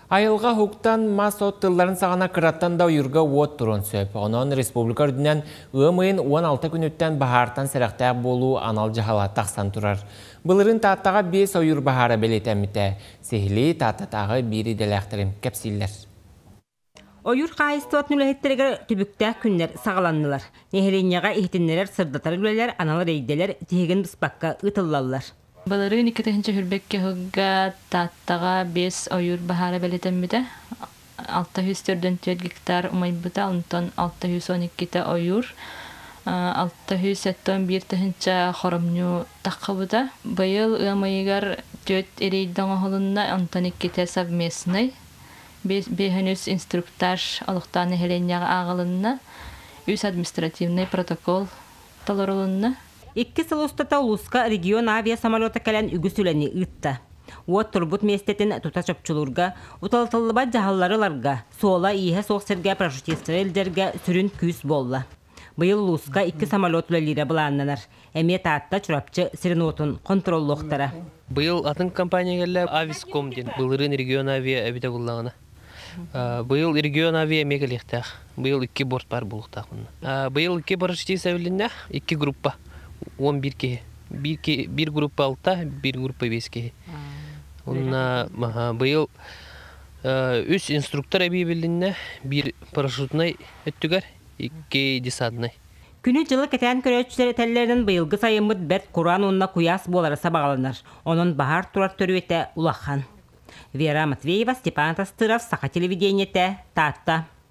Айылҕа уһуктан мас-от тылларын саҕана кыраттан да ойуурга уот туруон сөп. Онон республика үрдүнэн ыам ыйын 16 күнүттэн баһаартан сэрэхтээх буолуу анал дьаһала тахсан турар. Былырыын Тааттаҕа 5 ойуур баһаара бэлиэтэммитэ. Сиһилии Тааттатааҕы биир идэлээхтэрим кэпсииллэр. Ойуур хаһаайыстыбатын үлэһиттэригэр түбүктээх күннэр саҕаланнылар. Нэһилиэнньэҕэ иһитиннэрэр сырдатар үлэлэр анал рейдэлэр тиһигин быспакка ыытыллаллар. Былырыын 2022 сылга Тааттаҕа 5 ойуур баһаара бэлиэтэммитэ. 644 гектар умайбыта, онтон 612-тэ ойуур, 671 тыһыынча хоромньу таххыбыта. Быйыл ыам ыйыгар 4 рейдэ оҥоһулунна, онтон иккитэ совместный. 5 инструктаж олохтоох нэһилиэнньэҕэ ааҕылынна, үс административнай протокол толорулунна. Икки сыл устата улууска регион авиа самолета кэлэн үгүс үлэни ыытта. Уот турбут миэстэтин тута чопчулуурга, уталытыллыбат дьаһаллары ыларга, суола-ииһэ суох сиргэ парашютистары илдьэргэ сүрүн күүс буолла. Быйыл улууска икки самолет үлэлиирэ былааннанар. Эмиэ Таатта, Чурапчы сирин-уотун хонтуруоллуохтара. Быйыл атын компания кэллэ Ависком диэн былырыын регион авиа эбитэ буллаҕына. Быйыл регион авиа эмиэ кэлиэхтээх. Быйыл икки борт баар буолуохтаах онно. Быйыл икки парашютист эбилиннэ, икки группа, 11 киһи. Биир, биир группа алта, биир группа биэс киһи. Онно быйыл үс инструктор эбии билиннэ, биир парашютнай өттүгэр, икки десантнай. Күнү-дьылы кэтээн көрөөччүлэр этэллэринэн быйылгы сайыммыт бэрт кураан уонна куйаас буолара сабаҕаланар. Онон баһаар турар төрүөтэ улахан. Вера Матвеева, Степан Тастыров, Саха телевидениетэ, Таатта.